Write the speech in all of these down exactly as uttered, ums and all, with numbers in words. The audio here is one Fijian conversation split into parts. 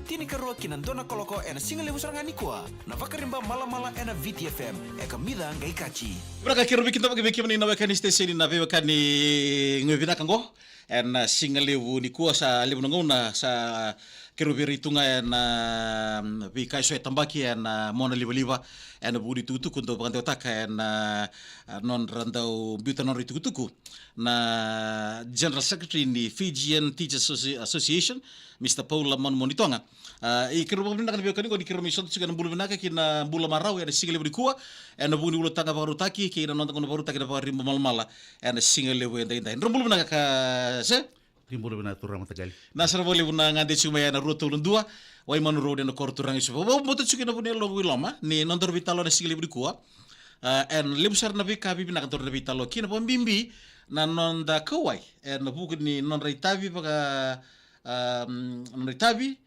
Tinikarua ki na dua na kaloko ena siga levu sara ga nikua. Na Vakariba Malamala ena V T F M, e kamica qai kaci. Vinaka, keirau veikidavaki vei kemuni na weka ni siteseni, na veiweka ni Gauna Vinaka qo. Ena siga levu nikua, sa levu na gauna sa keirau veirai tu ga ena, mm, veika eso e tabaki ena mona livaliva ena vuku ni tukutuku dau vakadewataka ena, ah, nodra dau biuta nodra itukutuku na General Secretary ni Fijian Teachers Associ-, Association, Mister Paula Manumonitoga. Ah, e keirau vakavinavinaka na veiwekani qo ni keirau mai sota tiko ena bula vinaka kei na bula marau ena siga levu nikua, ena vuku ni ulutaga vakarautaki kei na noda gauna vakarautaki na Vakariba Malamala ena siga levu edaidai. Drau bula vinaka, ka se? Ni bula vinaka, turaga mataqali. Vinaka sara vakalevu na gade tiko mai ena rua tolu dua Waimanu Road ena koro turaga i Suva. Vakabauta tiko ena vuku ni yaloqu i loma ni nodaru veitalanoa ena siga levu nikua. Ah, ena levu sara na veika vivinaka daru na veitalanoa kina, vakabibi na noda kauwai ena vuku ni nodra itavi vaka, ah, mm, nodra itavi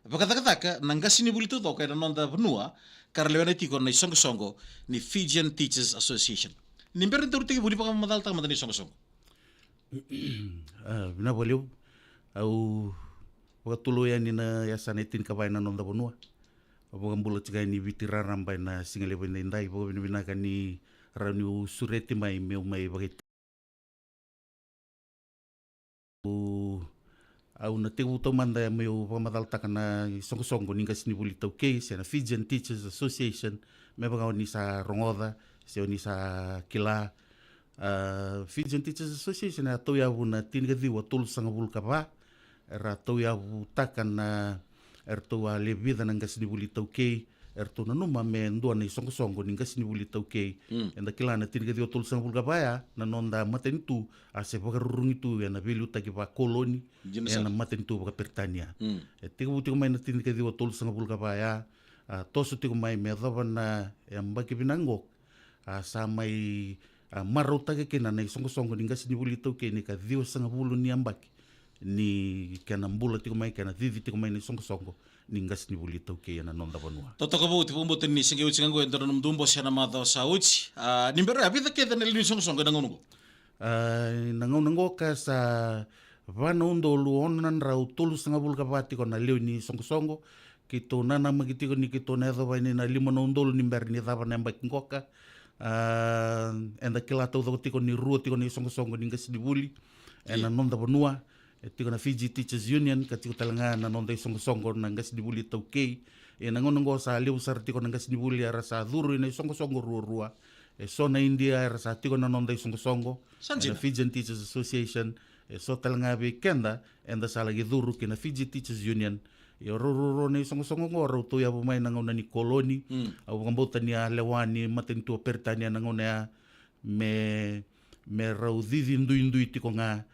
vakacakacaka na qasenivuli taucoko ena noda vanua, ka ra lewena tiko na isoqosoqo ni Fijian Teachers Association. Ni bera ni daru tekivu, ni vakamacalataka mada na isoqosoqo. Ah, vinaka vakalevu. Au vakatulou yani na yasana e tinikava ena noda vanua. Au vakabula tiko yani Viti raraba ena siga levu edaidai. Vakavinavinaka ni rawa niu sureti mai meu mai vakaita. Au, au na tekivu taumada meu vakamacalataka na isoqosoqo ni qasenivuli iTaukei, se na Fijian Teachers Association, me vaka o ni sa rogoca se o ni sa kila. Ah, Fijian Teachers Association e a tauyavu na tinikaciwa tolusagavulu ka va. Era tauyavutaka na, eratou a le vica na qasenivuli iTaukei, eratou nanuma me dua na isoqosoqo ni qasenivuli iTaukei. Mm. Eda kila na tinikaciwa tolusagavulu ka va ya, na noda matanitu a se vakarurugi tu ena veiliutaki vakoloni, dina sara, ena matanitu vakaperitania. Mm. E tekivu tiko mai na tinikaciwa tolusagavulu ka va ya, a toso tiko mai me yacova na yabaki vinaka qo, a sa mai, a, marautaki kina na isoqosoqo ni qasenivuli iTaukei ni ka ciwasagavulu ni yabaki ni kena bula tiko mai, kena cici tiko mai na isoqosoqo ni qasenivuli iTaukei ena noda vanua. Totoka vou, vakabauta ni se qai oti ga qo e dua na nomudou bose ena macawa sa oti. A, ni bera ya, vica kece na lewe ni isoqosoqo ena gauna qo? A, na gauna qo ka sa va na udolu ono na drau tolusagavulu ka va tiko na lewe ni isoqosoqo. Keitou nanamaki tiko ni keitou na yacova yani na lima na udolu ni bera ni cava na yabaki qoka. A, eda kila taucoko tiko ni rua tiko na isoqosoqo ni qasenivuli ena noda vanua. E tiko na Fiji Teachers Union, ka tiko tale ga na noda isoqosoqo na qasenivuli iTaukei. Ena gauna qo sa levu sara tiko na qasenivuli era sa curu ina isoqosoqo ruarua. E so na Idia era sa tiko na noda isoqosoqo, sa dina, na Fijian Teachers Association. E so tale ga vei keda, eda sa laki curu ki na Fiji Teachers Union. Ia rau ruarua na isoqosoqo qo rau tauyavu mai na gauna ni koloni. Mm. Au vakabauta ni a lewa ni matanitu o Peritania na gauna ya me, me rau cici duidui tiko ga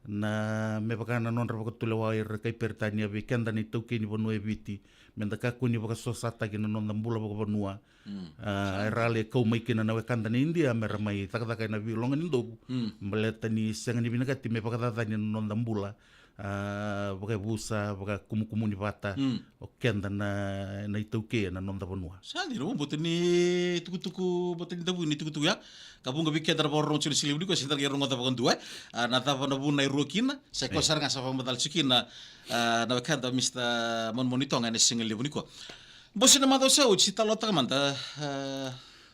na, me vaka na nodra vakatulewa o ira kai Peritania vei keda na itaukei ni vanua e Viti, me da kakua ni vakasosataki na noda bula vakavanua. Mm. A, era a lai kau mai kina na wekada na Idia me ra mai cakacaka ena veiloga ni dovu. Mm. Baleta ni sega ni vinakati me vakacacani na noda bula, a, vakayavusa, vakakumukumuni vata, mm, o keda na, na itaukei ena noda vanua. Sa dina, au vakabauta ni tukutuku, vakabauta ni davui ni tukutuku ya. Ka vuqa vei keda na vakarorogo tiko ena siga levu nikua, se da qai rogoca vakadua, e. A, na cava na vuna e rua kina, sa i koya sara ga sa vakamacala tiko kina, a, na wekada Mister Manumonitoga ena siga levu nikua. Bose na macawa sa oti, talanoataka mada, a.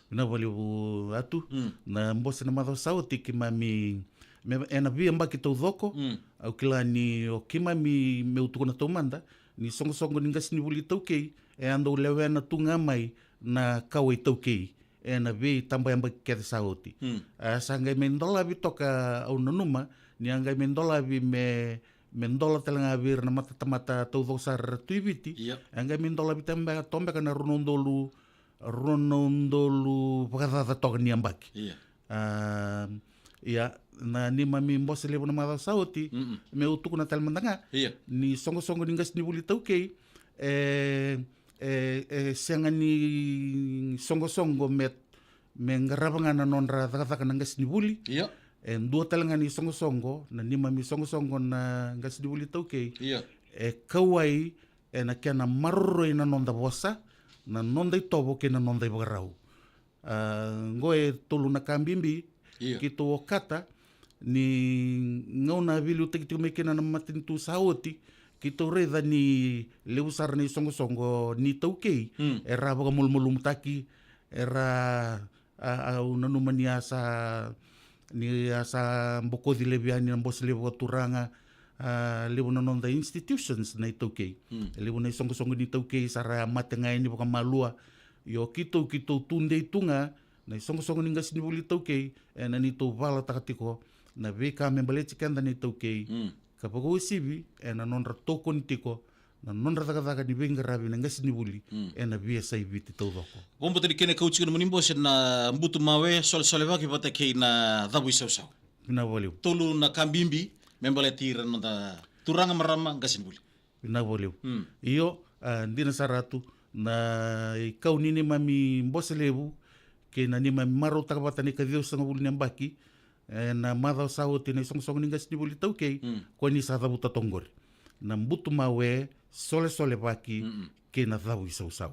Vinaka vakalevu Atu. Mm. Na bose na macawa sa oti keimami, me, ena veiyabaki taucoko, mm, au kila ni o keimami, meu tukuna taumada, ni soqosoqo ni qasenivuli iTaukei e a dau lewena tu ga mai na kawa iTaukei ena veitabayabaki kece sa oti. Hmm. A sa qai mai dolavi toka, au nanuma ni a qai mai dolavi me, me dola tale ga vei ira na matatamata taucoko sara era tu i Viti. Yep. A qai mai dolavi tobe-, tobeka na rua na udolu, rua na udolu vakacaca toka ni yabaki. Ia. A, ia, na neimami bose levu na macawa sa oti, mm-mm, meu tukuna tale mada ga, ia, ni soqosoqo ni qasenivuli iTaukei, e, e, e sega ni soqosoqo me, me qarava ga na nodra cakacaka na qasenivuli. Ia. E dua tale ga ni soqosoqo, na neimami soqosoqo na qasenivuli iTaukei. Ia. E kauwai ena kena maroroi na noda vosa, na noda itovo kei na noda ivakarau. A, qo e tolu na ka bibi, ia, keitou okata ni gauna a veiliutaki tiko mai kina na matanitu sa oti, Keitou raica ni levu sara na isoqosoqo ni taukei, mm, era vakamalumalumutaki, era, a, au nanuma ni a sa, ni a sa bokoci levu yani na Bose Levu Vakaturaga, a, levu na noda institutions na itaukei. Mm. E levu na isoqosoqo ni taukei sa ra mate ga yani vakamalua. Io keitou, keitou tudei tu ga na isoqosoqo ni qasenivuli taukei, ena neitou valataka tiko na veika me baleti keda na itaukei. Mm. Ka vakauasivi ena nodra tokoni tiko na nodra cakacaka ni veiqaravi na qasenivuli, mm, ena veiyasai Viti taucoko. Vakabauta ni kena kau tiko na nomuni bose na butu mawe, solesolevaki vata kei na cavu isausau. Vinaka vakalevu. Tolu na ka bibi me baleti ira na noda turaga, marama, qasenivuli. Vinaka vakalevu. Mm. Io, a, dina sara tu na ikau ni neimami Bose Levu kei na neimami marautaka vata na ikaciwasagavulu ni yabaki, e, na macawa sa oti na isoqosoqo ni qasenivuli taukei, mm, ko ni sa cavuta toka qori. Na butu mawe, solesolevaki, mm-mm, kei na cavu isausau.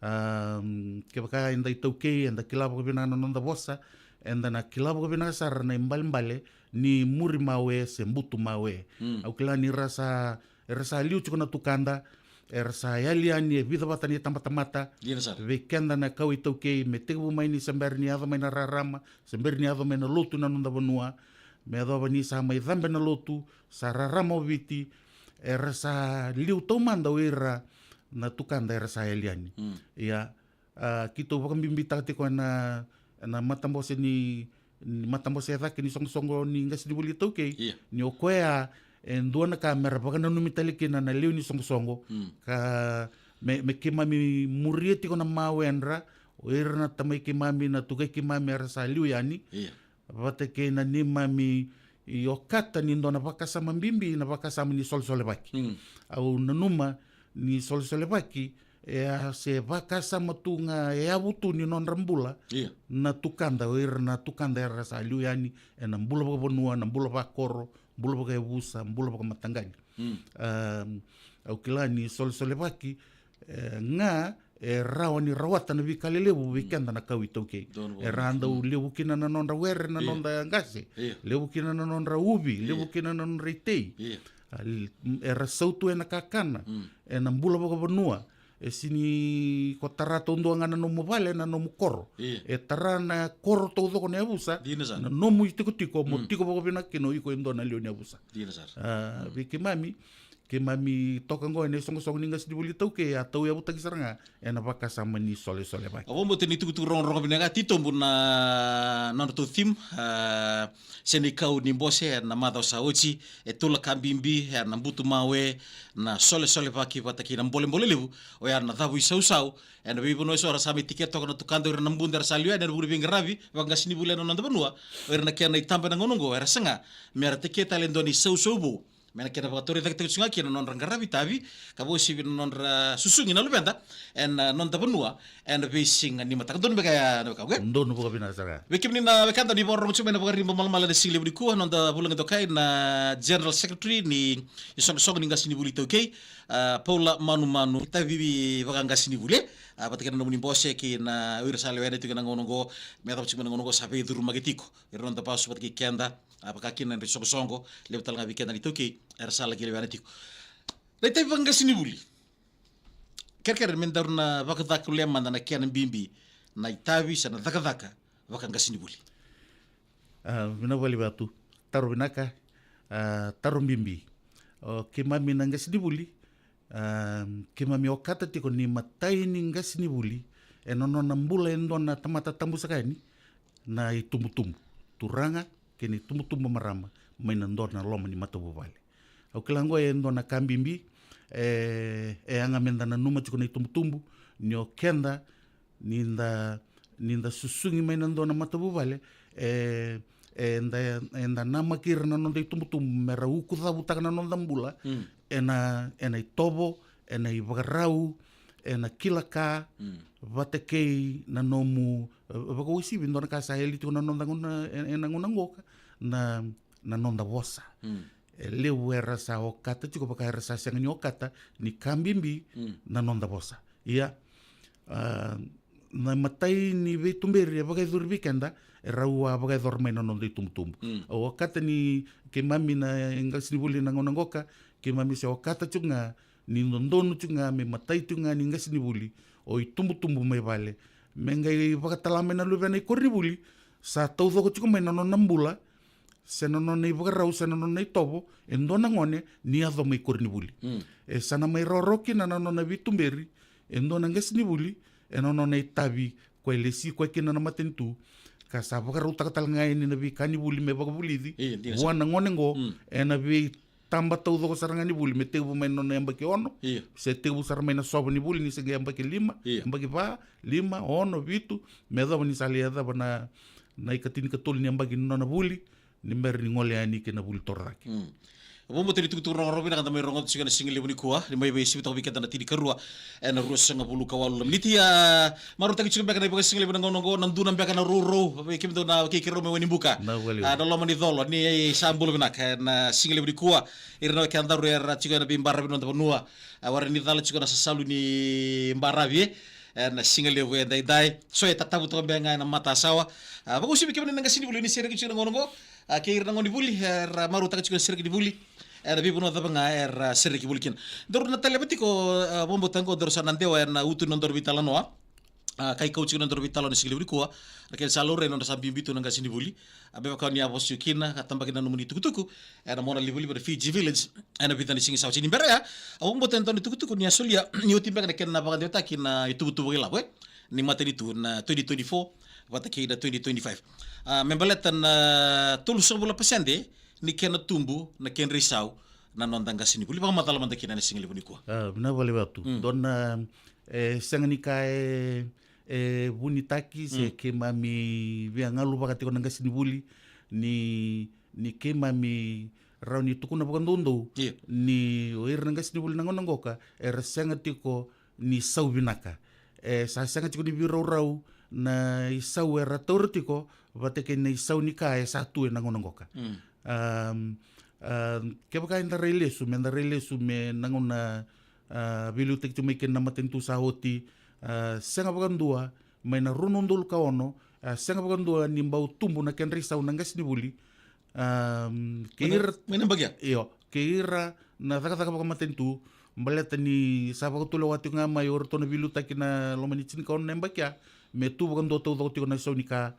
Am, kevaka eda itaukei, eda kila vakavinaka na noda vosa, eda na kila vakavinaka sara na ibalebale ni muri mawe se butu mawe. Mm. Au kila ni ra sa, era sa liu tiko na tukada, era sa yali yani e vica vata na itabatamata. Dina sara. Vei keda na kawa itaukei, me tekivu mai ni se bera ni yaco mai na rarama, se bera ni yaco mai na lotu na noda vanua, me yacova ni sa mai cabe na lotu, sa rarama o Viti, era sa liu taumada o ira na tukada era sa yali yani. Mm. Ia, a, keitou vakabibitaka tiko ena, ena matabose ni, ni matabose e cake ni soqosoqo ni qasenivuli taukei. Ia. Ni o koya e dua na ka mera vakananumi tale kina na lewe ni soqosoqo. Mm. Ka me, me keimami muria tiko na mawedra, o ira na tamai keimami, na tukai keimami era sa liu yani. Ia. Vata kei na neimami i okata ni dua na vakasama bibi, na vakasama ni solesolevaki. Mm. Au nanuma ni solesolevaki e a se vakasama tu ga e yavu tu ni nodra bula. Ia. Na tukada, o ira na tukada era sa liu yani ena bula vakavanua, na bula vakoro, bula vakayavusa, bula vakamataqali. Mm. Am, au kila ni solesolevaki, e, ga e rawa ni rawata na veika lelevu vei, mm, keda na kawa itaukei. Donu. Era dau, mm, levu kina na nodra were na, ia, noda qase. Ia. Levu kina na nodra uvi, ia, levu kina na nodra itei. Ia. A, l-, m-, era sautu ena kakana, mm, ena bula vakavanua. E sega ni ko tara taudua ga na nomu vale, na nomu koro. Ia. E tara na koro taucoko na yavusa. Dina sara. Na nomu itikotiko, mo, mm, tiko vakavinaka kina o iko e dua na lewe ni yavusa. Dina sara. A, mm, vei keimami, keimami toka qo ena isoqosoqo ni qasenivuli taukei, a tauyavutaki sara ga ena vakasama ni solesolevaki. Au vakabauta ni tukutuku rogorogo vinaka, titobu na nodratou theme, a, se na ikau ni bose ena macawa sa oti, e tolu na ka bibi, e na butu mawe, na solesolevaki vata kei na bolebole levu, oya na cavu isausau. Ena veivanua eso era sa mai tike toka na tukada, o ira na buda era sa liu yani ena vuku ni veiqaravi vakaqasenivuli ena noda vanua, o ira na kena itaba ena gauna oqo, era saga mera tike tale e dua na isausau vou. Me na kena vakatorocaketaki tiko ga kina na nodra qaravi itavi, ka vakauasivi na nodra susugi na luveda ena, a, noda vanua, ena veisiga ni mataka. Donu beka ya na wekaqu, e? Donu vakavinaka sara. Vei kemuni na wekada ni vakarorogo tiko mai na Vakariba Malamala ena siga levu nikua, noda vulagi dokai na General Secretary ni isoqosoqo ni qasenivuli taukei, a, Paula Manumanu, itavi vakaqasenivuli, a, vata kei na nomuni bose kei na o ira sa lewe yani tiko ena gauna oqo, me yacova tiko mai na gauna oqo sa veicurumaki tiko. Ira na noda vasu vata kei keda, a, vaka kina na isoqosoqo, levu tale ga vei keda na itaukei era sa laki lewe yani tiko. Na itavi vakaqasenivuli. Kerekere me daru na vakacakulia mada na kena bibi na itavi se na cakacaka vakaqasenivuli. A, vinaka vakalevu Atu. Taro vinaka, a, taro bibi. O keimami na qasenivuli, a, keimami okata tiko ni matai ni qasenivuli ena nona bula e dua na tamata tabu saka yani, na itubutubu, turaga kei na itubutubu marama, mai na dua na loma ni matavuvale. Au kila oqo e dua na ka bibi, e, e yaga meda nanuma tiko na itubutubu, ni o keda, ni da, ni da susugi mai na dua na matavuvale, e, eda, eda namaki ira na noda itubutubu mera ukucavutaka na noda bula, mm, ena, ena itovo, ena ivakarau, ena kila ka, mm, vata kei na nomu, e, vakauasivi, dua na ka sa yali tiko na noda gauna, e, ena gauna qoka, na, na noda vosa. Mm. E levu era sa okata tiko vaka era sa sega ni okata ni ka bibi, mm, na noda vosa. Ia, a, na imatai ni veituberi e vakayacori vei keda, e rau a vakayacora mai na noda itubutubu. Mm. Au okata ni keimami na qasenivuli na gauna qoka, Keimami se okata tiko ga ni dodonu tiko ga me matai tiko ga ni qasenivuli o itubutubu mai vale, me qai vakatala mai na luvena i koronivuli sa taucoko tiko mai na nona bula, se na nona ivakarau, se na nona itovo e dua na gone ni yaco mai koronivuli. Mm. E sa na mai rawarawa kina na nona veituberi e dua na qasenivuli, e na nona itavi koya e lesi koya kina na matanitu, ka sa vakarautaka tale ga yani na veika ni vuli me vakavulici. Io, dina vua sara. Na gone qo, mm, e na veitaba taucoko sara ga ni vuli, me tekivu mai na nona yabaki ono, io, se tekivu sara mai na sova ni vuli ni se qai yabaki lima, io, yabaki va, lima, ono, vitu, me yacova ni sa lai yacova na, na ikatinikatolu ni yabaki ni nona vuli, ni bera ni gole yani ki na vuli torocake. Mm. Vakabauta ni tukutuku rogorogo vinaka da mai rogoca tiko ena sigalevu nikua, ni mai veisivitaka vei keda na tinikarua ena ruasagavulu ka walu na miniti. A, marautaki tiko beka na ivakasigalevu ena gauna oqo, na dua na beka na rourou vei kemudou na keirau mai Wainibuka. Na vale. A, na loma ni colo, ni sa bula vinaka ena sigalevu nikua. Ira na wekadaru era tiko ena veibaravi ni noda vanua. A, warai ni cala tiko na sasalu ni baravi, e, ena sigalevu edaidai. So e tatavu toka beka ga ena matasawa. A, vakauasivi kemuni na qasenivuli ni sereki tiko ena gauna oqo. A, kei ira na gonevuli era marautaka tiko na sereki ni vuli, era veivanua cava ga era sereki vuli kina. Daru na taleva tiko, a, vakabauta oqo daru sa na dewa ena utu ni nodaru veitalanoa. A, kai kau tiko na nodaru veitalanoa ena sigalevu nikua, na kena sa laurai na nodra sa bibi tu na qasenivuli. A, me vaka ni a vosa tiko kina, ka tabaki na nomuni tukutuku ena monalivaliva na Fiji Village ena vica ni siga sa oti. Ni bera ya, a, vakabauta e dua na itukutuku ni a solia ni oti beka na kena vakadewataki na ituvatuva vakailavo, e, ni matanitu na twenty twenty-four vata kei na twenty twenty-five. A, me baleta na tolusagavulu na pasede ni kena tubu na kedra isau na noda qasenivuli. Vakamacala mada kina ena sigalevu nikua. A, vinaka vakalevu Atu. Mm. Dua na, e, sega ni ka e, e vunitaki se, mm, keimami via galuvaka tiko na qasenivuli ni, ni keimami rawa ni tukuna vakadoudou, io, ni o ira na qasenivuli na gauna qoka era sega tiko ni sau vinaka. E sa sega tiko ni veiraurau na isau era taura tiko vata kei na isau ni ka e sa tu ena gauna qoka. Mm. Am, am, kevaka eda rai lesu, me da rai lesu mai na gauna, a, veiliutaki tiko mai kina na matanitu sa oti, a, sega vakadua mai na rua na udolu ka ono, a, sega vakadua ni bau tubu na kedra isau na qasenivuli. Am, kei ira mai na yabaki ya? Io, kei ira na cakacaka vakamatanitu, baleta ni sa vakatulewa tiko ga mai o iratou na veiliutaki na loma ni tinikaono na yabaki ya, me tu vakadua taucoko tiko na isau ni ka.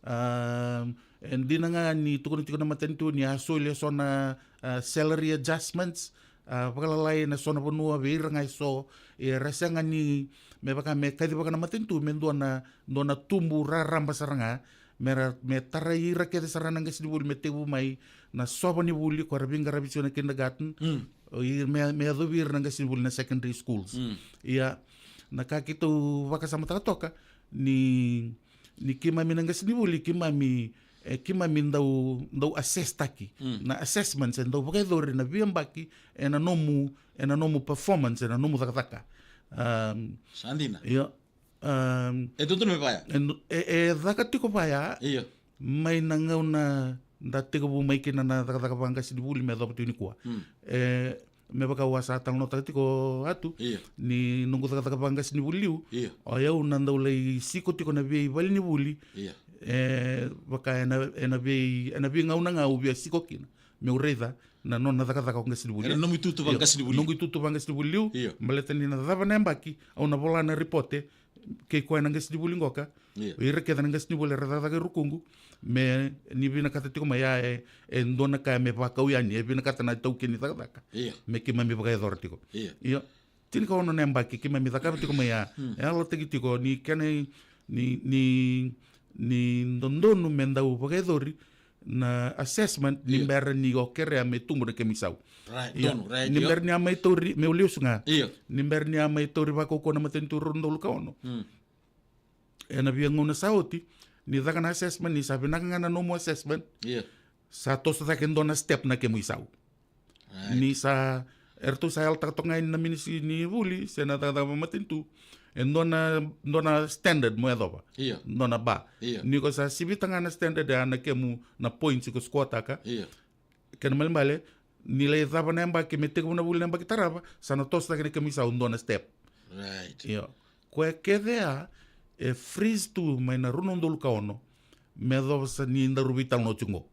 Am, e dina ga ni tukuna tiko na matanitu ni a soli eso na, a, salary adjustments, a, vakalalai ena so na vanua vei ira ga eso, era sega ni, me vaka me kacivaka na matanitu me dua na, dua na tubu raraba sara ga, me ra, me tarai ira kece sara na qasenivuli me tekivu mai na sova ni vuli ko era veiqaravi tiko na kindergarten. Mm. O i, me, me yacovi ira na qasenivuli na secondary schools. Mm. Ia, na ka keitou vakasamataka toka ni, ni keimami na qasenivuli, keimami, e, keimami dau, dau assess taki. Mm. Na assessments e dau vakayacori na veiyabaki ena nomu, ena nomu performance, ena nomu cakacaka. Am, sa dina. Ia. Am, e dodonu me vaya? E, e, e caka tiko vaya. Io. Mai na gauna da tekivu mai kina na cakacaka vaqasenivuli me yacova tiko nikua. Mm. E, me vaka au a sa talanoataka tiko Atu, io, ni noqu cakacaka vaqasenivuli liu. Io. O yau na dau lai siko tiko na veivalenivuli. Io. E, vaka ena, ena vei, ena veigauna ga au via siko kina meu raica na nona cakacaka o qasenivuli. Ena nomu itutu vaqasenivuli. Io. Noqu itutu vaqasenivuli liu. Io. Baleta ni na cava na yabaki au na vola na ripote kei koya na qasenivuli qoka. Io. Ira kece na qasenivuli era cakacaka i rukuqu, me ni vinakata tiko mai ya, e, e dua na ka me vakau yani, e vinakata na itaukei ni cakacaka. Io. Me keimami vakayacora tiko. Io. Io. Tinikaono na yabaki keimami cakava tiko mai ya. Hmm. E yalataki tiko ni kena, ni, ni, ni dodonu me dau vakayacori na assessment ni, io, bera ni o kerea me tubu na kemu isau. Right, io, donu, right, ni, io, bera ni a mai tauri, meu lesu ga. Io. Ni bera ni a mai tauri vakaukauwa na matanitu rua na udolu ka ono. Hmm. Ena via gauna sa oti, ni caka na assessment, ni sa vinaka ga na nomu assessment, io, sa toso cake e dua na step na kemu isau. Right. Ni sa, eratou sa yalataka toka ga yani na minisitiri ni vuli se na cakacaka vakamatanitu e dua na, dua na standard mo yacova. Io. Dua na bar. Io. Ni ko sa sivita ga na standard ya na kemu, na points ko score-taka. Io. Kena ibalebale, ni lai cava na yabaki me tekivu na vuli na yabaki tarava, sa na toso cake na kemu isau dua na step. Right. Io. Koya kece ya e freeze tu mai na rua na udolu ka ono me yacova sa ni daru veitalanoa tiko qo.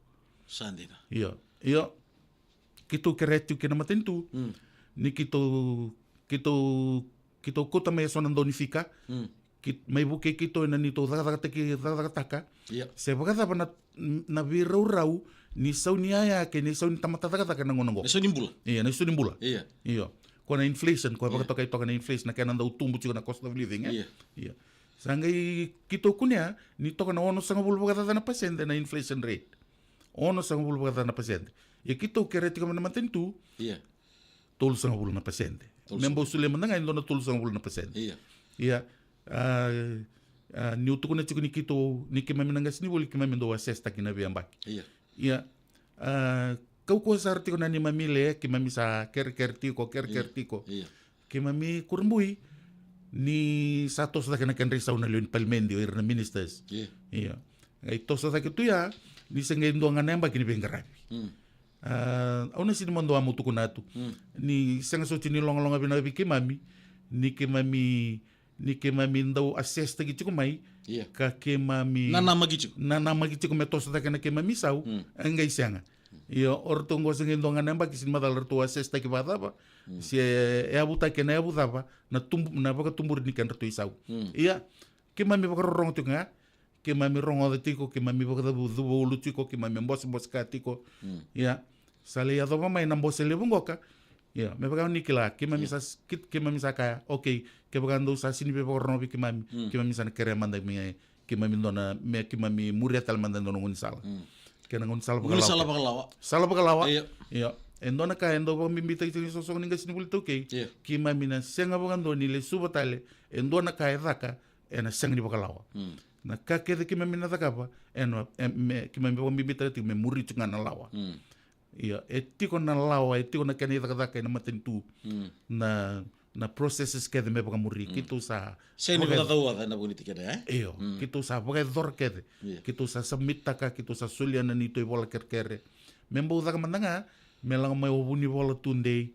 Sa dina. Io. Io. keitou kerea tiko kina matanitu, mm, ni keitou, keitou, keitou kauta mai eso na dau ni fika, mm, ki, mai vukei keitou ena neitou cakacakataki, cakacakataka. Ia. Se vakacava na, na veiraurau ni sau ni yaya kei na isau ni tamata cakacaka na gauna qo. Na isau ni bula. Ia, na isau ni bula. Ia. Io. Ko na inflation, ko e, ia, vakatokai toka na inflation, na kena dau tubu tiko na cost of living, e? Ia. Ia. Sa qai keitou kunea ni toka na onosagavulu vakacaca na pasede na inflation rate. Onosagavulu vakacaca na pasede. Ia keitou kerea tiko mai na matanitu. Ia. Tolusagavulu na pasede. Tolusagavulu. Me bau solia mada ga e dua na tolusagavulu na pasede. Ia. Ia, a, a, niu tukuna tiko ni keitou, ni keimami na qasenivuli, keimami dau assess taki na veiyabaki. Ia. Ia, a, kaukauwa sara tiko na neimami le, keimami sa kerekere tiko, kerekere, ia, tiko. Ia. Keimami kurabui ni sa toso cake na kedra isau na lewe ni palimedi, o ira na ministers. Ia. Ia. Qai toso cake tu ya, ni se qai dua ga na yabaki ni veiqaravi. Mm. A, au na sega ni madua meu tukuna tu. Mm. Ni sega soti ni logaloga vinaka vei keimami, ni keimami, ni keimami dau assess taki tiko mai, ia, ka keimami nanamaki tiko, nanamaki tiko me toso cake na keimami sau, mm, e qai sega. Ia, o ratou qo se qai dua ga na yabaki, sega ni macala ratou assess taki vakacava, mm, se e yavutaki ena yavu cava na tubu, na vakatuburi ni kedratou isau. Mm. Ia, keimami vakarorogo tiko ga, keimami rogoca tiko, keimami vakacuva ulu tiko, keimami bosebose ka tiko. Mm. Ia, sa lai yacova mai na bose levu qoka. Ia, me vaka ni kila, keimami, ia, sa s-, ke-, keimami sa kaya, okay, kevaka dou sa sega ni via vakarorogo vei keimami, mm, keimami sa na kerea mada me keimami dua na, me keimami muria tale mada e dua na gaunisala. Mm. Kei na gaunisala vakalawa. Gaunisala vakalawa. Sala vakalawa. Ia. Ia. E dua na ka e dau vakabibitaki tiko ni soqosoqo ni qasenivuli iTaukei. Ia. Keimami na sega vakadua ni lesuva tale e dua na ka e caka ena sega ni vakalawa. Mm. Na ka kece keimami na cakava, ena, e, me, keimami vakabibitaka tiko me muri tiko ga na lawa. Mm. Ia, e tiko na lawa, e tiko na kena icakacaka ena matanitu. Mm. Na, na processes kece me vakamuri. Mm. Keitou sa, sega ni vaka- vakacauoca ena vuku ni tikina, e? Io, mm, keitou sa vakayacora kece. Ia. Keitou sa submit-taka, keitou sa solia na neitou ivola kerekere. Me bau caka mada ga, me lako mai o vunivola tudei,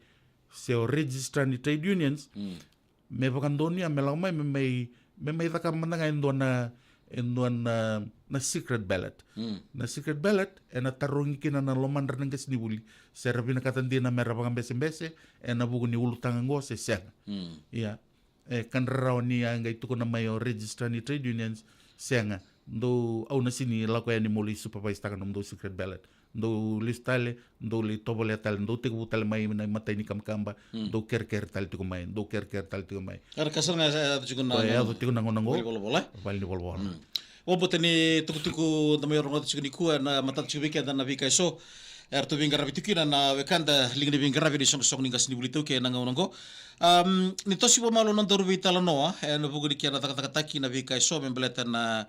se o registrar ni trade unions, mm, me vakadonuya, me lako mai, me mai, me mai cakava mada ga e dua na, e dua na, na secret ballot. Mm. Na secret ballot, ena tarogi kina na lomadra na qasenivuli, se ra vinakata dina me ra vakabesebese ena vuku ni ulutaga qo se sega. Mm. Ia, e ka dra rawa ni a qai tukuna mai o registrar ni trade unions, sega. Dou, au na sega ni lako yani meu lai supervise-taka nomudou secret ballot. Dou lesu tale, dou lai tovolea tale, dou tekivu tale mai na imatai ni kabakaba, mm, dou kerekere tale tiko mai, dou kerekere tale tiko mai. Era ka sara ga e yaco tiko na, e yaco tiko na gauna qo. Valenivolavola, e? Valenivolavola. Mm. Vakabauta ni tukutuku da mai rogoca tiko nikua, na matata tiko vei keda na veika eso eratou veiqaravi tiko kina na wekada, liga ni veiqaravi ni soqosoqo ni qasenivuli iTaukei ena gauna qo. Am, ni toso vakamalua na nodaru veitalanoa ena vuku ni kena cakacakataki na veika eso me baleta na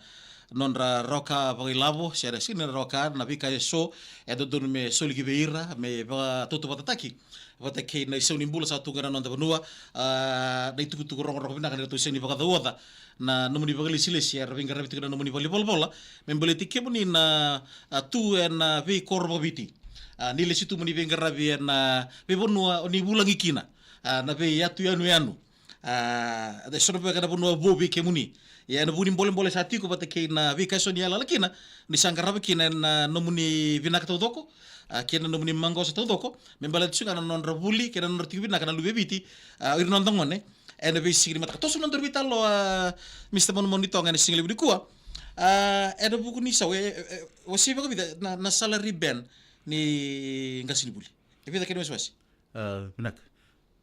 nodra rawa ka vakailavo, se ra sega ni rawa ka, na veika eso e dodonu me soli ki vei ira, me vakatautauvatataki vata kei na isau ni bula sa tu ga ena noda vanua. A, na itukutuku rogorogo vinaka ni ratou sega ni vakacauoca na nomuni vakalesilesi era veiqaravi tiko na nomuni valenivolavola, me baleti kemuni na, a, tu ena veikoro vakaviti. A, ni lesi tu mo ni veiqaravi ena veivanua o ni vulagi kina, a, na veiyatu yanuyanu. A, e so na vaka na vanua vou vei kemuni. Ia, ena vuku ni bolebole sa tiko vata kei na veika eso ni yalayala kina, ni sa qarava kina ena nomuni vinaka taucoko, a, kei na nomuni maqosa taucoko, me baleta tiko ga na nodra vuli kei na nodra tiko vinaka na luve i Viti, a, o ira na noda gone ena veisiga ni mataka. Toso na nodaru veitalanoa, a, Mister Manumanu Nitoga, ena siga levu nikua. A, ena vuku ni sau, e, e, e, wasei vakavica na, na salary band ni qasenivuli? E vica kena iwasewase? A, vinaka.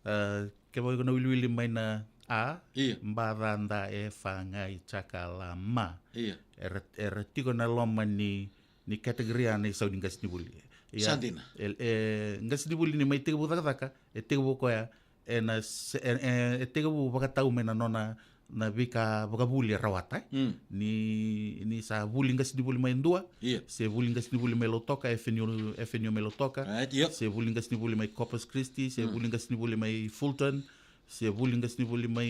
A, kevaka iko na wiliwili mai na A, ia, ba ca da e fa ga i caka la ma. Ia. Era, era tiko ena loma ni, ni category ya na isau ni qasenivuli. Ia, sa dina. E, e, qasenivuli ni mai tekivu cakacaka, e tekivu o koya ena se-, e, e, e tekivu vakatau mai na nona na veika vakavuli e rawata, e? Mm. Ni, ni sa vuli qasenivuli mai Dua, ia, se vuli qasenivuli mai Lautoka, F N U, F N U mai Lautoka, right, ia, se vuli qasenivuli mai Corpus Christi, se, mm, vuli qasenivuli mai Fulton, se vuli qasenivuli mai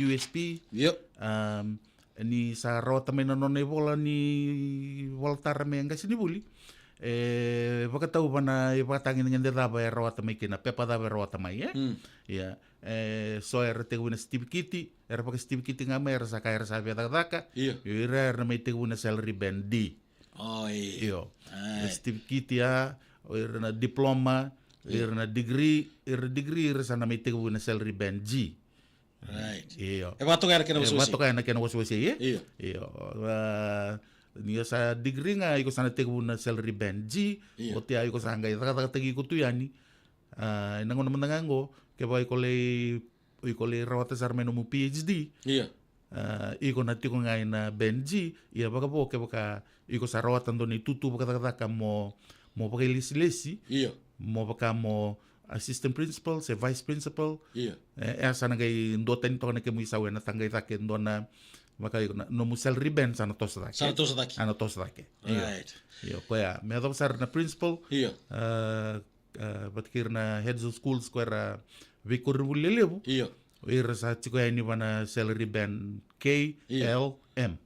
U S P. Ia. Am, ni sa rawata mai na nona ivola ni vola tara me qasenivuli, e vakatau va na ivakatagedegede cava e rawata mai kina, pepa cava e rawata mai, e? Mm. Ia. E, so era tekivu na sitivikiti, era vakasitivikiti ga mai, era sa kaya era sa via cakacaka. Io. Io, ira era mai tekivu na salary band D. Oi. Io. Ai. Na sitivikiti ya, o ira na diploma, Ira na degree, ira degree, ira sa na mai tekivu na salary band G. Right. Io. E vakatoka na kena wasewase. Vakatoka na kena wasewase, e? Io. Io. Ah, ni o sa degree ga, iko sa na tekivu na salary band G. Io. Oti ya iko sa qai cakacakataki iko tu yani. Ah, ena gauna mada ga qo, kevaka iko lai, iko lai rawata sara mai nomu PhD. Io. Ah, iko na tiko ga ena band G, ia vakavo kevaka iko sa rawata dua na itutu vakacakacaka mo, mo vakailesilesi, io, mo vaka mo assistant principal se vice principal. Io. E, e sa na qai duatani toka na kemu isau, ena taqai cake dua na, vaka iko na, nomu salary band sa na toso cake. Sa na toso cake. Sa na toso cake. Io. Right. Io, koya. Me yacova sara na principal. Io. Ah, ah, vata kei ira na heads of schools ko era veikoronivuli lelevu. Io. O ira sa tiko yani va na salary band K L M.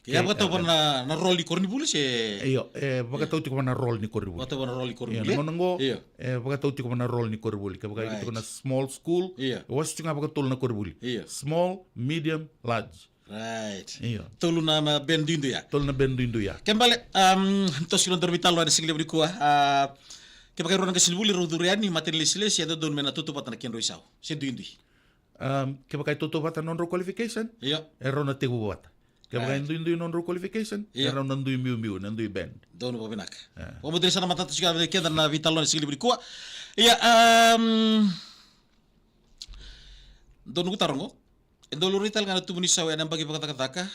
Ia, vakatau va na, na role ni koronivuli se? Io, e vakatau tiko va na role ni koronivuli. Vakatau va na role ni koronivuli. Io, na gauna qo, io, e vakatau tiko va na role ni koronivuli. Kevaka iko tiko na small school, io, e wase tiko ga vakatolu na koronivuli. Io. Small, medium, large. Right. Io. Tolu na, na band duidui ya. Tolu na band duidui ya. Kena ibalebale, um, toso kina dua na veitalanoa ena siga levu nikua. Ah, kevaka e rua na qasenivuli rau curu yani, matanilesilesi, e dodonu me na tautauvata na kedrau isau. Se duidui. Um, kevaka e tautauvata na nodrau qualification, io, e rau na tekivu vata. Kevaka e duidui na nodrau qualification, io, e rau na dui biubiu, na dui band. Donu vakavinaka. E. Vakabauta ni sa na matata tiko vei keda na veitalanoa ena siga levu nikua. Ia, um, donu qu taro qo. E dau laurai tale ga na tubu ni sau ena yabaki vakacakacaka.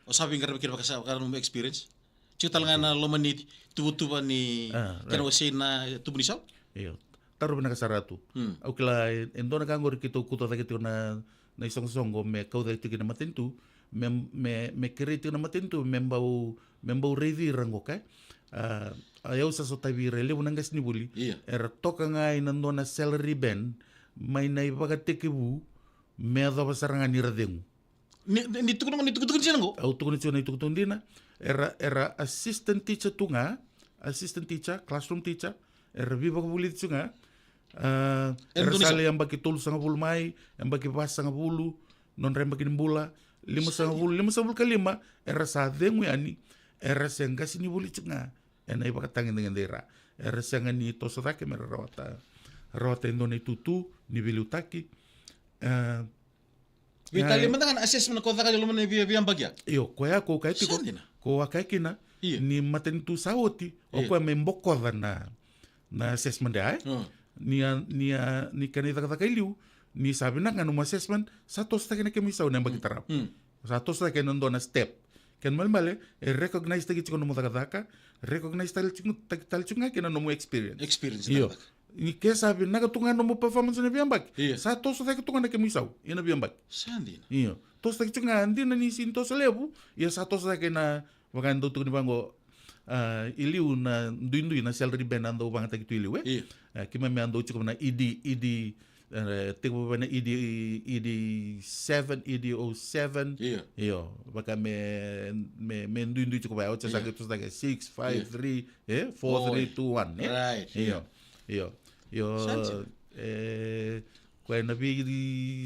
O sa veiqaravi kina vakasava na nomu experience. Tiko tale ga na loma ni tuvatuva ni, ah, kena, right, wasei na tubu ni sau. Io. Taro vinaka sara tu. Hmm. Au kila e, e dua na ka qori keitou kauta cake tiko na, na isoqosoqo me kau cake tiko na matanitu. Me, me, me kerei tiko na matanitu me bau, me bau raici ira qo ka. Ah, a, au sa sotavi ira e levu na qasenivuli. Io. Era toka ga ena dua na salary band mai na ivakatekivu me yacova sara ga ni ra cegu. Ni, ni, ni tukuna, ni tukutuku dina qo? Au tukuna tiko na itukutuku dina. Era, era assistant teacher tu ga, assistant teacher, classroom teacher, era veivakavulici tu ga. Ah, era sa lai yabaki tolusagavulu mai, yabaki vasagavulu, nodra yabaki ni bula, limasagavulu, limasagavulu ka lima, era sa cegu yani, era se qasenivuli tu ga ena ivakatagedegede ira. Era sega ni toso cake me ra rawata, rawata e dua na itutu ni veiliutaki. Ah, veitalia mada ga na assessment ko caka e loma ni via, via yabaki ya. Io, koya ko kaya tiko. Sa dina. Ko a kaya kina, io, ni matanitu sa oti, o, io, koya me bokoca na, na assessment ya, e? Hmm. Ni a, ni a, ni kena icakacaka i liu, ni sa vinaka ga nomu assessment, sa toso cake na kemu isau na yabaki, hmm, tarava. Hmm. Sa toso cake ena dua na step. Kena ibalebale, e recognize taki tiko nomu cakacaka, recognize tale tiko, taki tale tiko ga kina nomu experience. Experience, io, cakacaka. Ni ke sa vinaka tu ga nomu performance ena veiyabaki, io, sa toso cake tu ga na kemu isau ena veiyabaki. Sa dina. Io. Toso cake tu ga, dina ni sega ni toso levu, ia sa toso cake na, vaka e dau tukuni vaqo, ah, i liu na duidui na salary band a dau vagataki tu i liu, e? Io. Ah, keimami a dau tiko na E D, E D, eh, tekivu vei na E D, E D seven, E D oh seven. Io. Io, vaka me, me, me duidui tiko vaya, oti sa, io, qai toso cake six, five, io, three, e? Four, three, two, one, e? Right, io, io. Io, io. Sa dina. E, koya na vei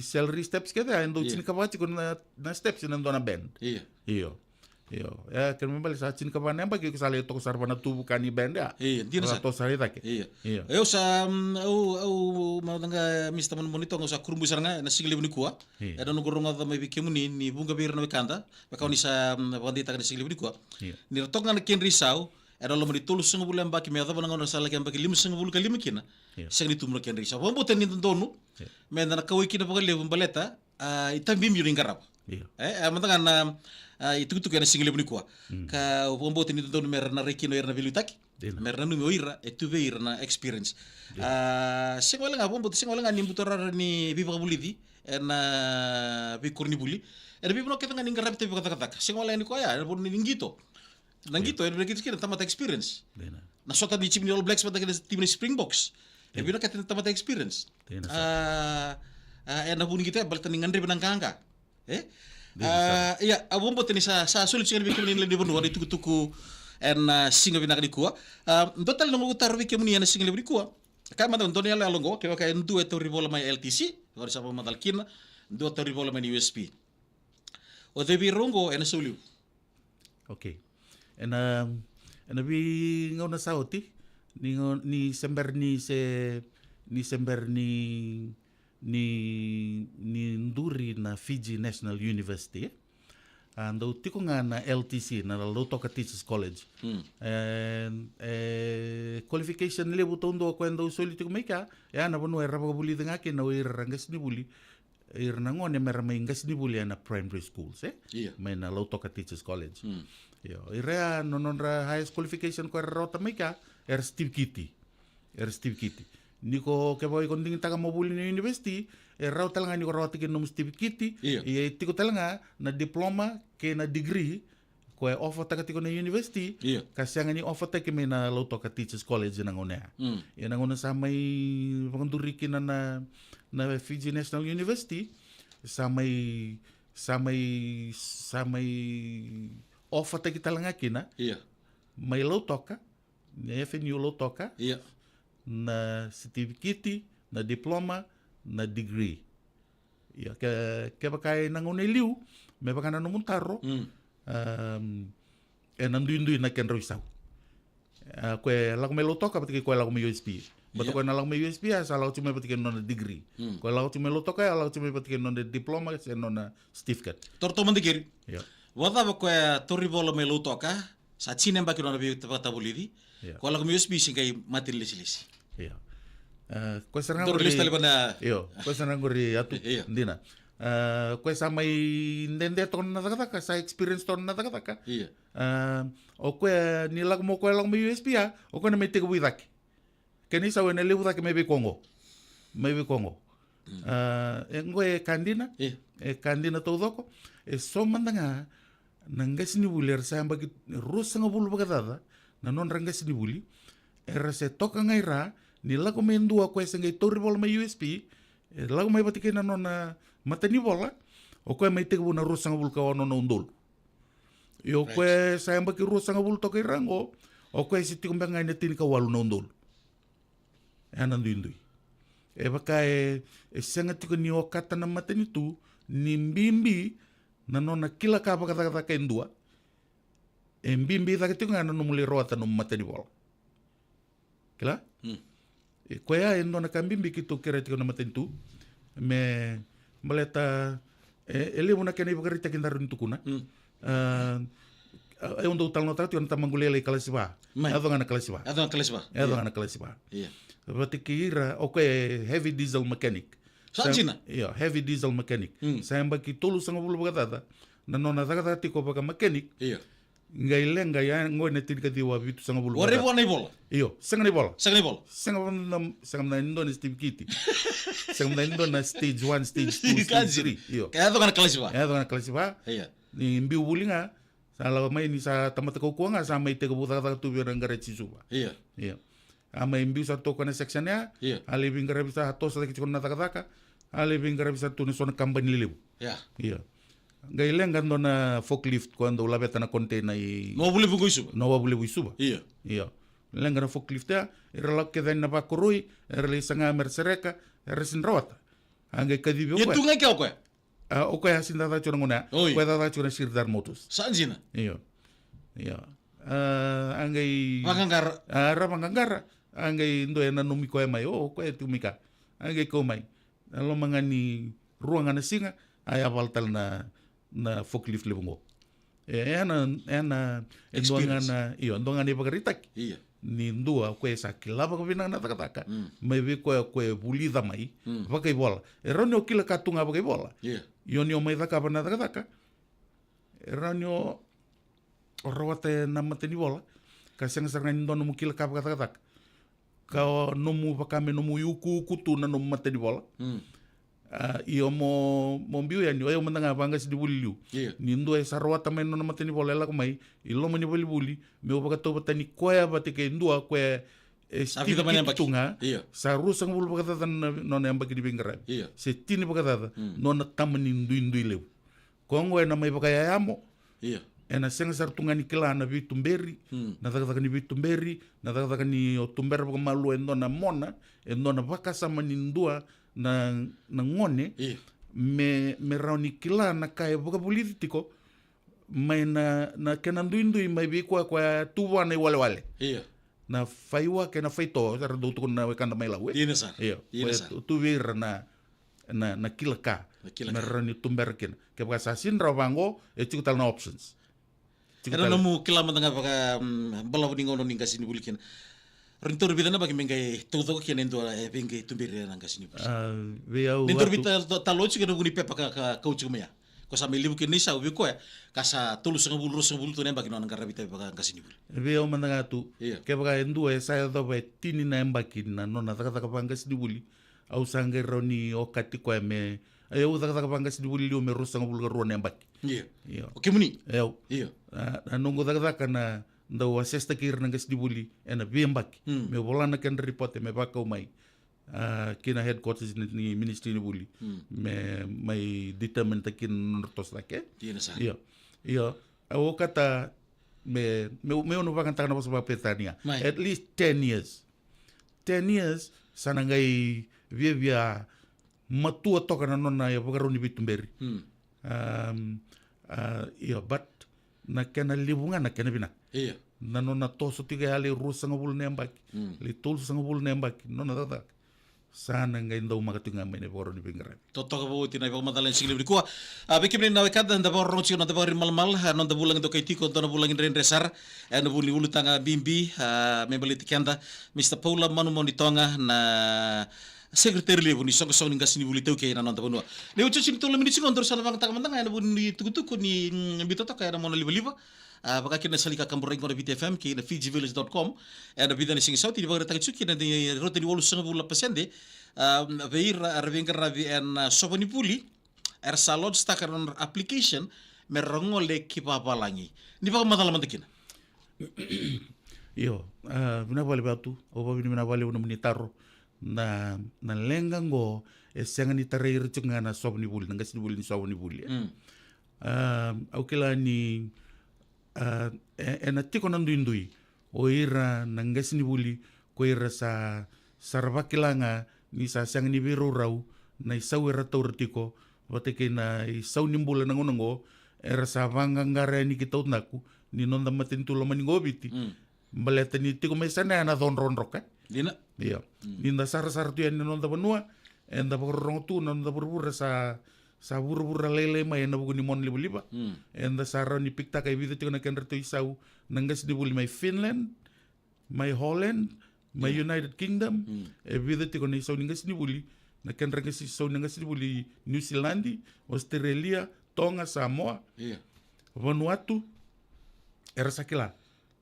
salary steps kece, e dau, io, tinikava tiko na, na steps ena dua na band. Io. Io. Io. E, kena ibalebale sa tinikava na yabaki, iko sa lai toka sara va na tuvu ka ni band ya. Io, dina sara. Sa toso sara i cake. Io. Io. Au sa, mm, au, au, mada ga, Mister Manumanu, au sa kurabui sara ga ena siga levu nikua. Io. Ena noqu rogoca mai vei kemuni, ni vuqa vei ira na wekada, me kau ni sa, mm, vakadeitaka ena siga levu nikua. Io. Ni ra toka ga na kedra isau ena loma ni tolusagavulu yabaki me yacova na gauna sa laki yabaki limasagavulu ka lima kina. Io. Sega ni tubu na kedra isau. Vakabauta ni dodonu, io, meda na kauwai kina vakalevu baleta, ah, itabibi ni qarava. Io. E, e, mada ga na, ah, itukutuku ena siga levu nikua. Mm. Ka au vakabauta ni dodonu mera na rai kina o ira na veiliutaki. Dina. Mera nanumi o ira e tu vei ira na experience. Dina. Ah, sega wale ga, vakabauta, sega wale ga ni buturara ni veivakavulici ena veikoronivuli. Ena veivanua kece ga ni qaravi itavi vakacakacaka. Sega wale ga ni koya, ena vanua ni qito. Na qito, io, ena qito kina tamata experience. Dina. Na sota ni timi ni All Blacks vata kei na timi ni Springboks. E, io, vinakata na tamata experience. Dina sara. Ah, ah, ena vu ni qito ya, baleta ni gadrevi na qaqa. E? Dina sara. Ah, ia, au vakabauta ni sa, sa soli tiko ga vei kemuni na lewe ni vanua na itukutuku ena, ah, siga vinaka nikua. Ah, dua tale na noqu taro vei kemuni ena siga levu nikua. Kaya mada, dua na iyaloyalo qo, kevaka e dua e tauri vola mai L T C, qori sa vakamacala kina, dua tauri vola mai na U S P. O cei vei rau qo ena sau liu? Okay. Ena, ena veigauna sa oti, Ni, ni se bera ni se, ni se bera ni, ni, ni duri na Fiji National University, e? A dau tiko ga na L T C, na Lautoka Teachers College. Mm. E, e qualification levu taudua koya dau soli tiko mai kea, e a na vanua era vakavulici ga kina o ira ra qasenivuli, ira na gone mera mai qasenivuli ena primary schools, e? Ia. Mai na Lautoka Teachers College. Mm. Io, ira ya na nodra highest qualification koya era rawata mai kea, era stivikiti. Era stivikiti. Ni ko kevaka iko digitaka mo vuli na university, e rawa tale ga ni ko rawata kina nomu stivikiti, ia, ia e tiko tale ga na diploma kei na degree, koya e offer taka tiko na university, ia, ka sega ni offer taki mai na Lautoka Teachers College na gauna ya. Mm. Ia na gauna sa mai vakaduri kina na, na Fiji National University, sa mai, sa mai, sa mai offer taki tale ga kina, ia, mai Lautoka, na F N U Lautoka, ia, na sitivikiti, na diploma, na degree. Ia, ke, kevaka e na gauna e liu, me vaka na nomu taro, mm, um, e na duidui na kedrau isau. A, koya e lako mai Lautoka, vata kei koya e lako mai U S P. Vata, ia, koya na lako mai U S P, a sa lako tiko mai vata kei na nona degree. Mm. Koya e lako tiko mai Lautoka, a lako tiko mai vata kei na nona diploma, se nona certificate. Torto mada keri. Ia. Vakacava koya e tauri vola mai Lautoka, sa tini na yabaki nona veivakatavulici. Ia. Koya lako mai U S P se qai mate ni lesilesi. Ia. E, koya sara ga qori, io, koya sara ga qori Atu, ia, dina. E, koya sa mai dede toka na cakacaka, sa experience toka na cakacaka. Ia. E, o koya ni lako mo koya lako mai U S P ya, o koya na mai tekivu i cake. Kena isau e na levu cake mai vei koya qo. Mai vei koya qo. Mm. E, e qo e ka dina. Ia. E ka dina taucoko. E so mada ga na qasenivuli era sa yabaki ruasagavulu vakacaca na nodra qasenivuli. Era se toka ga i ra, ni lako mai e dua koya se qai tauri vola mai U S P, e lako mai vata kei na nona matanivola, o koya mai tekivu na ruasagavulu ka ono na udolu. Io, right, koya sa yabaki ruasagavulu toka i ra qo, o koya se tiko beka ga e na tinikawalu na udolu. E a na duidui. E vaka e, e sega tiko ni okata na matanitu ni bibi na nona kila ka vakacakacaka e dua. E bibi cake tiko ga na nomu lai rawata nomu matanivola. Kila? Mm. E koya e dua na ka bibi keitou kerea tiko na matanitu. Me baleta, e, e levu na kena ivakaraitaki daru ni tukuna. Mm. A, a, au dau talanoataka tiko na tamaqu lailai kalasi va. Mai. Yaco ga na kalasi va. Yaco ga na kalasi va. Yaco ga na kalasi va. Ia. Vata kei ira, o koya e heavy diesel mechanic. Sa dina? Io, heavy diesel mechanic. Mm. Sa yabaki tolusagavulu vakacaca na nona cakacaka tiko vaka mechanic. Ia. Qai leqa ya qo e na tinikaciwa vitusagavulu. Warai vua na ivola? Io, sega na ivola. Sega na ivola? Sega mada, sega mada ni dua na sitivikiti. Sega mada ni dua na stage one, stage two, stage three. Io. Ka yaco ga na kalasi va? Yaco ga na kalasi va. Ia. Ni biu vuli ga, sa lako mai ni sa tamata kaukaua ga, sa mai tekivu cakacaka tu vei ira na qaraji i Suva. Ia. Ia. A mai biu sara tu o koya na section ya, ia, a lai veiqaravi, sa toso cake tiko na cakacaka, a lai veiqaravi sara tu na so na kabani lelevu. Ia. Ia. Qai leqa dua na forklift koya dau laveta na container i Nova Vulevu qo i Suva. Nova Vulevu i Suva. Ia. Ia. Leqa na forklift ya, era lako kece yani na vakoroi, era lai saga me ra sereka, era sega ni rawata. A qai kacivi o koya. Ia tu ga kea o koya? A, o koya a sega ni cakacaka tiko na gauna ya. Oi. O koya cakacaka tiko na Sirdar Motors. Sa dina. Io. Io. A, a qai vaqaqara. A, ra vaqaqara. A qai dua e nanumi koya mai. O, o koya e tu mai ka. A qai kau mai. A loma ga ni rua ga na siga, a yavala tale na, na forklift levu qo. E, e na, e na, e dua ga na, experience. Io, dua ga na ivakaraitaki. Ia. Ni dua, o koya e sa kila vakavinaka na cakacaka. Mm. Mai vei koya, koya e vulica mai, mm, vakaivola. E rawa ni o kila ka tu ga vakaivola. Ia. Io ni o mai cakava na cakacaka. E rawa ni o, o rawata na matanivola. Ka sega sara ga ni dua nomu kila ka vakacakacaka. Ka o nomu vaka me nomu iukuuku tu na nomu matanivola. Mm. A, io mo, mo biu yani, o yau mada ga vaqasenivuli liu. Io. Ni dua e sa rawata mai na nona matanivola e lako mai, i loma ni valivuli, meu vakatauvatani koya vata kei dua koya e sa vica mai na yabaki. Sitivi tu ga, io, sa ruasagavulu vakacaca na nona yabaki ni veiqaravi. Io. Se tini vakacaca, mm, nona tama ni duidui levu. Koya qo ena mai vakayayamo. Io. Ena sega sara tu ga ni kila na veituberi, hmm, na cakacaka ni veituberi, na cakacaka ni o tubera vakamalua e dua na mona, e dua na vakasama ni dua na, na gone. Io. Me, me rawa ni kila na ka e vakavulici tiko mai na, na kena duidui mai vei koya, koya tu vua na iwalewale. Io. na faiwa kei na faito, era dau tukuna na wekada mai Lau, e? Dina sara. Io. Dina sara. Tu vei ira na, na, na kila ka. Na kila ka. Me rawa ni tubera kina. Kevaka sa sega ni rawa vaqo, e tiko tale na options. Tiko tale. Era nomu kila mada ga vaka, mm, balavu ni gauna ni qasenivuli kina. Rawa ni taura vica na yabaki me qai taucoko kina e dua e veiqai tuberi ena qasenivuli. A, vei au. Ni taura vica talo tiko ena vuku ni pepa ka, ka, ka kauti mai ya. Ko sa mai levu kina na isau vei koya, ka sa tolusagavulu, ruasagavulu tu na yabaki nona qaravi itavi vaka qasenivuli. Vei au mada ga tu. Io. Kevaka e dua e sa yacova e tini na yabaki na nona cakacaka vaka qasenivuli, au sa qai rawa ni okati koya me, e, au cakacaka vaka qasenivuli liu me ruasagavulu ka rua na yabaki. Io. Io. O kemuni? E au. Io. A, na noqu cakacaka na dau assess-taki ira na qasenivuli ena veiyabaki. Mm. Me vola na kedra ripote, me vakau mai. A, kina headquarters ni, ni ministry ni vuli. Mm. Me, mai determine-taki na nodra toso cake. Dina sara. Io. Io. Au okata me, me, meu na vakayagataka na vosa vakaperitania. Mai. At least ten years. Ten years, sa na qai viavia matua toka na nona ivakarau ni veituberi. Mm. Um, a, io, but na kena levu ga na kena vinaka. Io. Na nona toso tiko ya lai ruasagavulu na yabaki. Mm. Lai tolusagavulu na yabaki, nona cakacaka. Sa na qai daumaka tiko ga mai na ivakarau ni veiqaravi. Totoka vou oti na ivakamacala ena siga levu nikua. A, vei kemuni na wekada, da vakarorogo tiko na noda ivakaro ni malamala, a, noda vulagi dokai tiko, dua na vulagi dredre sara. Ena vuku ni ulutaga bibi, a, me baleti keda, Mister Paula Manumanu Toga, na Secretary levu ni soqosoqo ni qasenivuli iTaukei ena noda vanua. Ni oti ni tolu na miniti qo, daru sa na vakayagataka mada ga ena vuku ni tukutuku ni, mm, biuta toka ena mona livaliva. A, vaka kina na sala ni kakaburaki qo na Viti F M kei na Fiji Village dot com. Ena vica na siga sa oti ni vakaraitaka tiko kina ni rauta ni walusagavulu na pasede, a, vei ira era veiqaravi ena, a, sova ni vuli, era sa lodge-taka na nodra application me ra gole ki vavalagi. Ni vakamacala mada kina. Io, a, vinaka vakalevu Vatu, au vakavinavinaka vakalevu nomuni taro. Na, na leqa qo e sega ni tarai ira tiko ga na sova ni vuli, na qasenivuli ni sova ni vuli, e. Mm. A, au kila ni, a, e, ena tiko na duidui o ira na qasenivuli ko ira sa, sa ra vakila ga ni sa sega ni veiraurau na isau era taura tiko, vata kei na isau ni bula na gauna qo, era sa vaqaqara yani ki taudaku ni noda matanitu lomani qo o Viti. Mm. Baleta ni tiko mai sara na codrocodro, e? Dina. Io. Mm. Ni da sarasara tu yani na noda vanua, eda vakarorogo tu na noda vuravura sa, sa vuravura lailai mai ena vuku ni mona livaliva. Mm. Eda sa rawa ni pikitaka e vica tiko na kedratou isau na qasenivuli mai Finland, mai Holland, mai, yeah, United Kingdom. Mm. E vica tiko na isau ni qasenivuli, na kedra qase, isau ni qasenivuli Niusiladi, Australia, Toga, Samoa, yeah, Vanuatu, era sa kila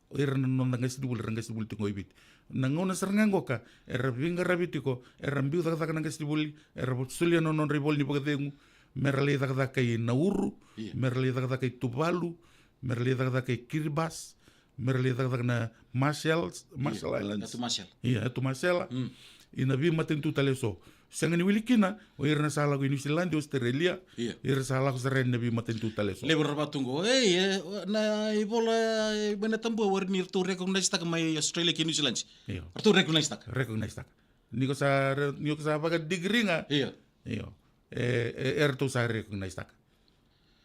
o ira na noda qasenivuli, ra qasenivuli tiko i Viti. Na gauna sara ga qoka era veiqaravi tiko, era biu cakacaka na qasenivuli, era solia na nodra ivola ni vakacegu me ra lai cakacaka i Nauru, io, me ra lai cakacaka i Tuvalu, me ra lai cakacaka i Kiribati, me ra lai cakacaka na Marshall, Marshall, io, Islands. Io, Marshall. Io, Marshall. Mm. I na veimatanitu tale eso. Sega ni wili kina o ira na sa lako i Niusiladi, Australia, io, ira sa lako sara yani na veimatanitu tale eso. Levu era vaka tu qo, ei, e, na ivola, e, mai na tabua, warai ni ratou recognize-taka mai Australia kei Niusiladi. Io. Ratou recognize-taka. Recognize-taka. Ni ko sa re-, ni ko sa vaka degree ga. Io. Io. E, e, e ratou sa recognize-taka.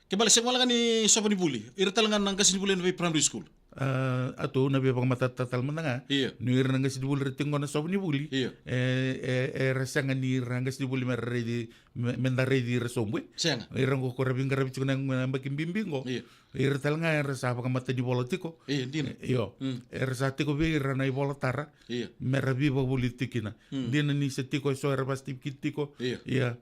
Ke bale sega wale ga ni sova ni vuli, ira tale ga na qasenivuli ena vei primary school. A, a tu na via vakamatatataka tale mada ga. Io. Ni ira na qasenivuli ra tiko qo na sova ni vuli. Io. E, e, era sega ni ira na qasenivuli me ra raici, me, me da raici ira sobu, e. Sega. Ira qo ko ra veiqaravi tiko na, na yabaki bibi qo. Io. Ira tale ga era sa vakamatanivola tiko. Io, dina. Io. Mm. Era sa tiko vei ira na ivola tara. Io. Me ra veivakavulici tiko kina. Mm. Dina ni se tiko eso era vakasitivikiti tiko. Io. Ia.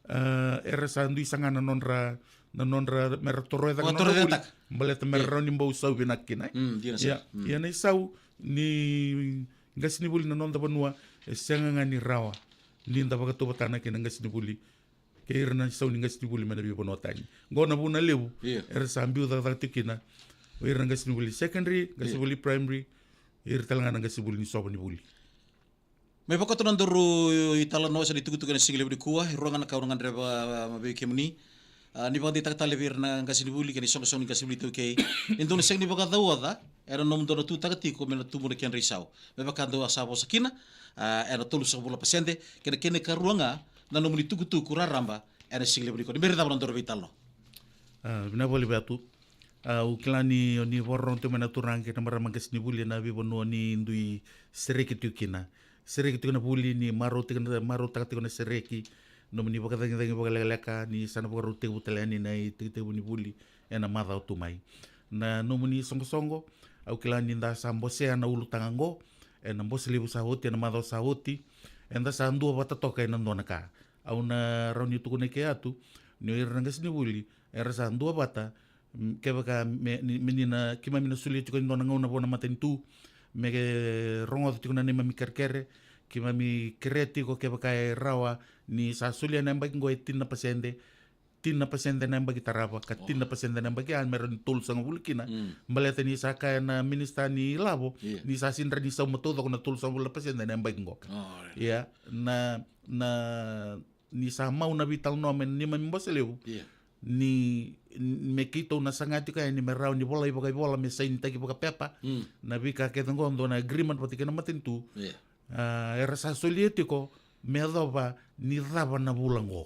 A, era sa dui saga na nodra, na nodra, me ra toroya cake na nodra vuli. Toroya cake. Baleta me ra, io, rawa ni bau sau vinaka kina, e? Mm, dina sara. Ia, mm, ia na isau ni qasenivuli na noda vanua e sega ga ni rawa ni da vakatauvatana kei na qasenivuli kei ira na isau ni qasenivuli mai na veivanua tani. Qo na vuna levu, io, era sa biu cakacaka tiko kina o ira na qasenivuli secondary, io, qasenivuli primary, ira tale ga na qasenivuli ni sova ni vuli. Me vakatona daru italanoa se na itukutuku ena siga levu nikua, e rua ga na ka au na gadreva, a, vei kemuni. A, ni vakadeitaka tale vei ira na qasenivuli kei na isoqosoqo ni qasenivuli iTaukei. Ni dou na sega ni vakacauoca ena nomudou na tutaka tiko me na tubu na kedra isau. Me vaka dou a sa vosa kina, a, ena tolusagavulu na pasede, kei na kena ikarua ga na nomuni tukutuku raraba ena siga levu nikua. Ni bera ni cava na daru veitalanoa. A, vinaka vakalevu Vatu. Au kila ni o ni vakarorogo tiko mai na turaga kei na marama qasenivuli ena veivanua ni dui sereki tiko kina. Sereki tiko na vuli, ni marau tiko na, marautaka tiko na sereki. Nomuni vakacagicagi vakalekaleka, ni sa na vakarau tekivu tale yani na itekitekivu ni vuli ena macawa tu mai. Na nomuni soqosoqo, au kila ni da sa bosea na ulutaga qo ena Bose Levu sa oti, ena macawa sa oti. Eda sa duavata toka ena dua na ka. Au na rawa ni tukuna eke tu ni o ira na qasenivuli era sa duavata, mm, kevaka me, ni, me ni na, keimami na solia tiko e dua na gauna vua na matanitu me rogoca tiko na neimami kerekere. Keimami kerea tiko kevaka e rawa ni sa solia na yabaki qo e tini na pasede, tini na pasede na yabaki tarava, ka tini na pasede na yabaki ya, me rawa ni tolusagavulu kina. Mm. Baleta ni sa kaya na minisita ni lavo, yeah, ni sa sega ni sauma taucoko na tolusagavulu na pasede na yabaki qo. Oh, yeah. Ia, na, na, ni sa mau na veitalanoa mai na neimami Bose Levu. Yeah. Ni, ni me keitou na saga tiko yani me rawa ni volai vakaivola, me sainitaki vakapepa. Mm. Na veika kece qo, dua na agreement vata kei na matanitu. Yeah. Ah, era sa solia tiko me yacova ni cava na vula qo.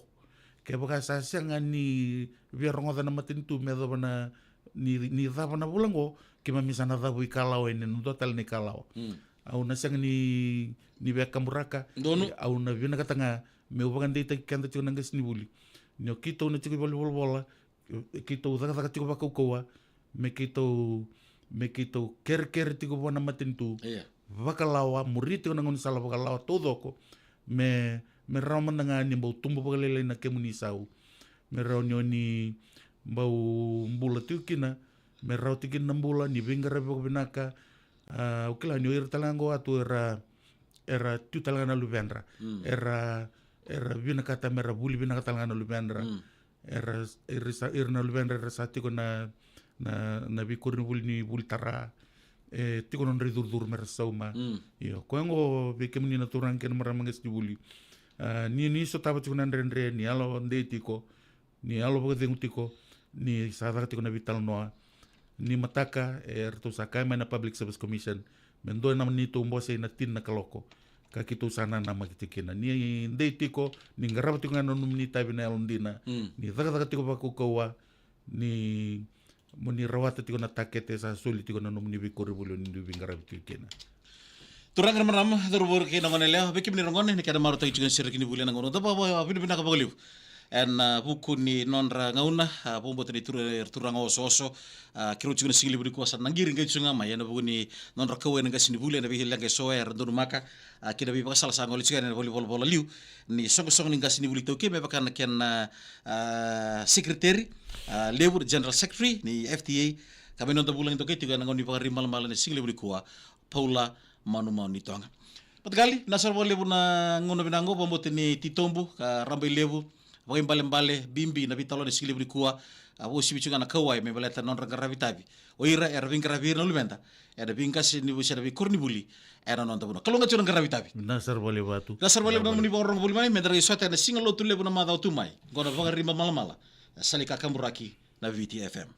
Kevaka sa sega ni via rogoca na matanitu me yacova na, ni, ni cava na vula qo, keimami sa na cavu ikalawa ena dua tale na ikalawa. Mm. Au na sega ni, ni via kaburaka. Donu. Au na vinakata ga meu vakadeitaki keda tiko na qasenivuli ni o keitou na tiko i valenivolavola, keitou cakacaka tiko vakaukauwa, me keitou, me keitou kerekere tiko vua na matanitu. Ia. Vakalawa, muri tiko na gaunisala vakalawa taucoko, me, me rawa mada ga ni bau tubu vakalailai na kemuni isau. Me rawa ni o ni bau bula tiko kina, me rawa tiko kina na bula, ni veiqaravi vakavinaka. Ah, au kila ni o ira tale ga qo tu era, era tu tale ga na luvedra. Mm. Era, era vinakata me ra vuli vinaka tale ga na luvedra. Mm. Era, era sa, ira na luvedra era sa tiko na, na, na veikoronivuli ni vuli tara. E tiko na nodra icurucuru me ra sauma. Mm. Io, koya qo vei kemuni na turaga kei na marama qasenivuli. Ah, ni, ni sotava tiko na dredre, ni yalo dei tiko, ni yalo vakacegu tiko, ni sa caka tiko na veitalanoa. Ni mataka, e ratou sa kaya mai na Public Service Commission me dua na neitou bose ena tini na kaloko, ka keitou sa nanamaki tiko kina. Ni dei tiko, ni qarava tiko ga na nomuni itavi na yalodina. Mm. Ni cakacaka tiko vakaukauwa, ni mo ni rawata tiko na takete sa soli tiko na nomuni veikoronivuli o ni dui veiqaravi tiko kina. Turaga na marama, cauravou kei na goneyalewa, vei kemuni na gone, ni kena marautaki tiko na sereki ni vuli ena gauna. Da vakavinavinaka vakalevu ena, ah, vuku ni nodra gauna, ah, vakabauta ni tura, turaga osooso, ah, keirau tiko na siga levu nikua sa na qiri qai tiko ga mai ena vuku ni nodra kauwai na qasenivuli ena veileqa eso era donumaka, ah, kei na veivakasala sa gole tiko ena valenivolavola liu ni soqosoqo ni qasenivuli iTaukei, me vaka na kena, ah, secretary, ah, levu, General Secretary ni F T A, ka mai noda vulagi dokai tiko ena gauna ni Vakariba Malamala ena siga levu nikua, Paula Manumanu ni Toga. Patakali, vinaka sara vakalevu na gauna vinaka qo, vakabauta ni titobu ka raba i levu, vakaibalebale bibi na veitalanoa ni siga levu nikua. A, vakauasivi tiko ga na kauwai me baleta na nodra qaravi tavi o ira era veiqaravi ira na luveda ena veiqasenivuli se na veikoronivuli ena noda vanua. Kalougata tiko na qaravi tavi. Vinaka sara vakalevu. Vinaka sara vakalevu na nomuni vakarorogo voli mai, meda qai sota ena Siga Lotulevu na macawa tu mai. Qo na Vakariba Malamala, sa lai kakaburaki na V T F M.